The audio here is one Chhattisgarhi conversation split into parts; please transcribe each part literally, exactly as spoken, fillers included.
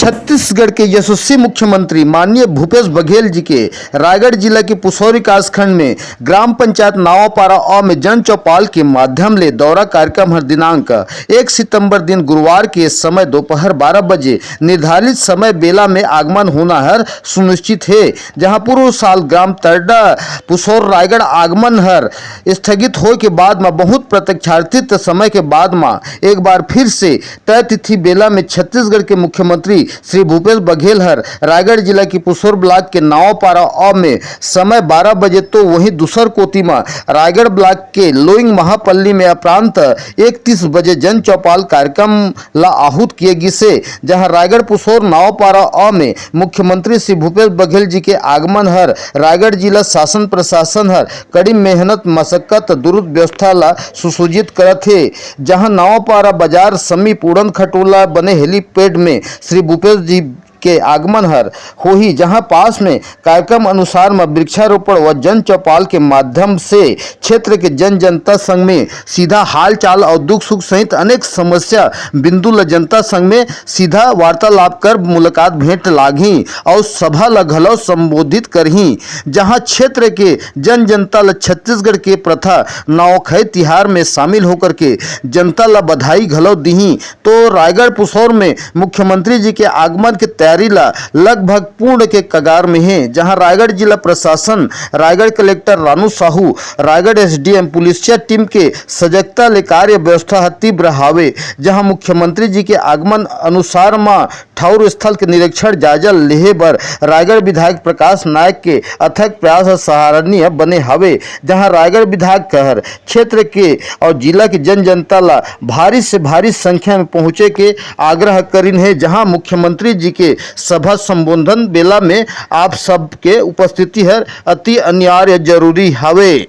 छत्तीसगढ़ के यशस्वी मुख्यमंत्री माननीय भूपेश बघेल जी के रायगढ़ जिला के पुसौर विकासखंड में ग्राम पंचायत नावापारा अ में जन चौपाल के माध्यम ले दौरा कार्यक्रम हर दिनांक एक सितंबर दिन गुरुवार के समय दोपहर बारह बजे निर्धारित समय बेला में आगमन होना हर सुनिश्चित हे, जहां पूर्व साल ग्राम तरडा पुसौर रायगढ़ आगमन हर स्थगित होए के बाद म बहुत प्रतीक्षातीत समय के बाद म एक बार फिर से तय तिथि बेला में छत्तीसगढ़ के मुख्यमंत्री श्री भूपेश बघेल हर रायगढ़ जिला के पुसौर ब्लॉक के नावापारा अ में समय बारह बजे, तो वहीं दूसर कोति म रायगढ़ ब्लॉक के लोइंग महापल्ली में अपरांत इकतीस बजे जन चौपाल कार्यक्रम ला आहूत किए गिसे, जहां रायगढ़ पुसौर नावापारा अ में मुख्यमंत्री श्री भूपेश बघेल जी के आगमन हर रायगढ़ जिला शासन प्रशासन हर कड़ी मेहनत, मशक्कत, दुरुस्त व्यवस्था ला सुसज्जित करत हे, जहां नावापारा बाजार समीप उड़न खटोला बने हेलीपैड में श्री भूपेश जी के आगमन हर होही, जहां पास में कार्यक्रम अनुसार म वृक्षारोपण व जन चौपाल के माध्यम से क्षेत्र के जन जनता संग में सीधा हाल चाल और दुख सुख सहित अनेक समस्या बिंदु ल जनता संग में सीधा वार्तालाप कर मुलाकात भेंट लागही और सभा ल घलो संबोधित करही, जहां क्षेत्र के जन जनता ल छत्तीसगढ़ के प्रथा नवाखाई तिहार में शामिल होकर के जनता ल बधाई घलो दीही। तो रायगढ़ पुसौर में मुख्यमंत्री जी के आगमन के तैयारी ला लगभग पूर्ण के कगार में हे, जहां रायगढ़ जिला प्रशासन, रायगढ़ कलेक्टर रानू साहू, रायगढ़ एसडीएम पुलिसिया टीम के सजगता ले कार्य व्यवस्था ह तीव्र हावे, जहां मुख्यमंत्री जी के आगमन अनुसार म ठौर स्थल के निरीक्षण जायजा लेहे बर रायगढ़ विधायक प्रकाश नायक के अथक प्रयास ह सराहनीय बने हावे, जहां रायगढ़ विधायक हर क्षेत्र के और जिला के जन जनता ला भारी से भारी संख्या में पहुंचे के आग्रह करिन हे, जहां मुख्यमंत्री जी के सभा संबोधन बेला में आप सबके उपस्थिति हर अति अनिवार्य जरूरी हवे।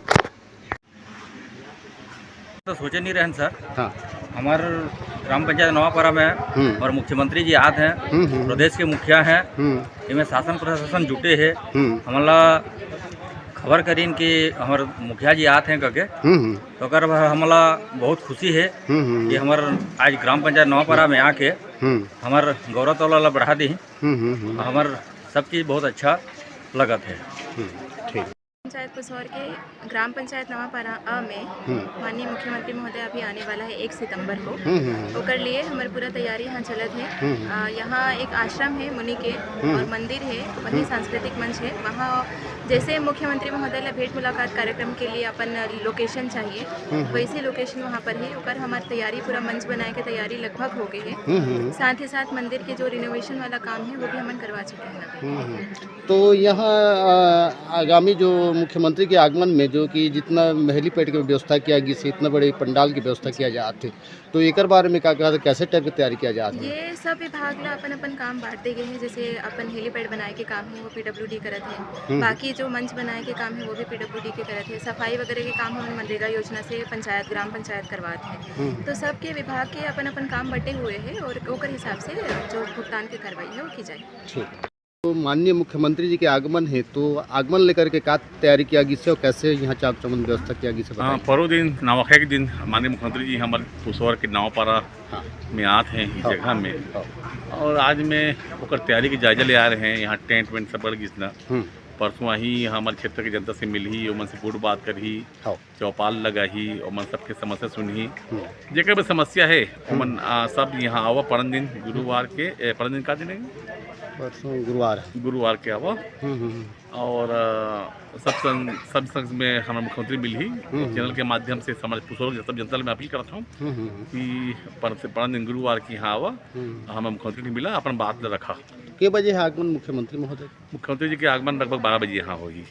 तो सोचे नहीं रहन सर। हाँ। हमार ग्राम पंचायत नवापारा में हम्म। और मुख्यमंत्री जी आत हैं, हम्म, हम्म। प्रदेश के मुखिया हैं, हम्म। इमे शासन प्रशासन जुटे है, हम्म। हमला खबर करीन कि हमार मुखिया जी आत हैं करके, हम्म, हम्म। तो ओकर बर हमला बहुत खुशी है हम्म, हम्म, कि हम्म। हमार आज ग्राम पंचायत नवापारा में आके हम्म। हमार गौरव तौला ला बढ़ा दी, हम्म, हम्म, हम्म। हमार सब चीज़ बहुत अच्छा लगत है। हम्म, ठीक। पंचायत पुसौर के ग्राम पंचायत नवापारा अ में हम्म। माननीय मुख्यमंत्री महोदय अभी आने वाला है एक सितंबर को। हम्म, हम्म, हम्म। ओकर लिए हमर पूरा तैयारी यहाँ चलत है। हम्म, हम्म। अ, यहाँ एक आश्रम है मुनि के हम्म। और मंदिर है, वहीं हम्म। सांस्कृतिक मंच है। वहाँ जैसे मुख्यमंत्री महोदय ला भेंट मुलाकात कार्यक्रम के लिए अपन लोकेशन चाहिए, हम्म, हम्म। वैसे लोकेशन वहाँ पर है। ओकर हमार तैयारी, पूरा मंच बनाए के तैयारी लगभग हो गई है। हम्म, हम्म। साथ ही साथ मंदिर के जो रिनोवेशन वाला काम है, वो भी हमन करवा चुके हैं अभी। हम्म, हम्म। तो यहाँ, अ, आगामी जो मुख्यमंत्री के आगमन में जो कि जितना हेलीपैड की व्यवस्था किया गई से, इतना बड़े पंडाल की व्यवस्था किया जात है, तो एकर बारे में का कहत, कैसे टाइप की तैयारी किया जात है? ये सब विभाग ला अपन अपन काम बांट दे गए हैं। जैसे अपन हेलीपैड बनाए के काम है, वो पीडब्ल्यूडी करत है। हम्म। बाकी जो मंच बनाए के काम है, वो भी पीडब्ल्यूडी के करत है। सफाई वगैरह के काम हम मनरेगा योजना से पंचायत, ग्राम पंचायत करवात है। हम्म। तो सबके विभाग के अपन अपन काम बटे हुए हैं और ओकर हिसाब से जो भुगतान की कार्रवाई है, वो की जाए। ठीक। तो माननीय मुख्यमंत्री जी के आगमन है, तो आगमन लेकर के का तैयारी किया गिस है और कैसे यहाँ चाक चौबंद व्यवस्था किया गिस है, हाँ, बताइए। परो दिन नवाखाई के दिन माननीय मुख्यमंत्री जी हमारे पुसौर के नवापारा हाँ। में आत हैं इस हाँ। जगह में। हाँ। और आज में ओकर तैयारी के जायजा ले आ रहे हैं। यहाँ टेंट वेंट सब बढ़ गिस ना। हम्म। परसों ही हमारे क्षेत्र के जनता से मिलही, ओमन से गुट बात करही, हाँ। चौपाल लगाही, ओमन सबके समस्या सुनही। हम्म। जेकर भी समस्या है, हम्म। ओमन, आ, सब यहाँ आवा परन दिन गुरुवार के, ए, परन दिन का दिन है? परसों गुरुवार। गुरुवार के आवा। हम्म, हम्म, हम्म। और, आ, सब संग, सब संग में हमारे मुख्यमंत्री मिलही। हम्म, हम्म। चैनल के माध्यम से समाज पुसौर के सब जनता ले मैं अपील करत हूँ हम्म, हम्म, हम्म। कि पर-, परन दिन गुरुवार के यहाँ आवा, हम्म। हमारे मुख्यमंत्री से मिला, अपन बात ले रखा। के बजे है आगमन मुख्यमंत्री महोदय? मुख्यमंत्री जी के आगमन लगभग बारह बजे यहाँ होही।